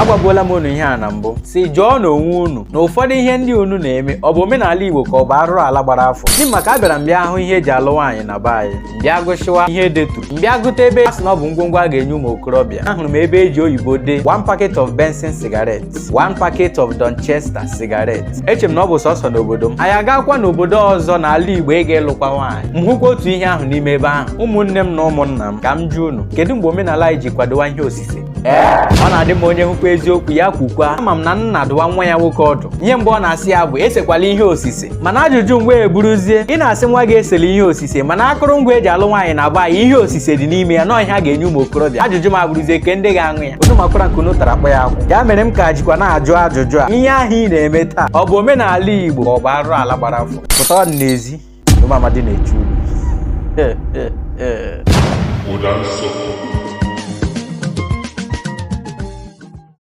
Agwagbuola m unu ihe a na mbụ, si jụọ n'onwe unu na ụfọdụ ihe ndị unu na-eme, ọ bụ omenala Igbo ka ọ bụ arụrụ ala gbara afọ? Dị maka abịara m bịa hụ ihe eji alụ nwaanyị na be anyị, mbịa gụsịwa ihe edeturu, mbịa gụta ebe a sị na ọ bụ ngwongwo a ga-enye ụmụ okorobịa. Ahụrụ m ebe eji oyibo dee "one packet of Benson cigarette, one packet of Donchester cigarette". Eche m na ọ bụ sọsọ n'obodo m. Anyị agakwa n'obodo ọzọ n'ala Igbo ịga ịlụkwa nwaanyị, m hụkwa otu ihe ahụ n'ime ebe ahụ. Ụmụnne m na ụmụnna m, ka m jụọ unu, kedu mgbe omenala anyị ji kwadowa ihe osise? Ee, ọ na-adị m onye hụkwa eziokwu ya kwukwa. Ama m na nna dụwa nwa ya nwoke ọdụ, ihe mbụ ọ na-asị ya bụ esekwala ihe osise. Mana ajụjụ mgbe eburuzie, ị na-asị nwa gị esela ihe osise, mana akụrụngwa eji alụ nwaanyị na be anyị, ihe osise dị n'ime ya, nọọ ihe a ga-enye ụmụ okorobịa. Ajụjụ m abụrụzie, ke ndị ga-aṅụ ya? Unu makwara nke unu tara akpọ ya akwụ. Ya mere m ka jikwa na-ajụ ajụjụ a: ihe ahụ ị na-eme taa, ọ bụ omenala Igbo ka ọ bụ arụ ala gbara afọ? Pụtawa n'ezi na ụmụ amadi na-eche unu. Ụda nsọ.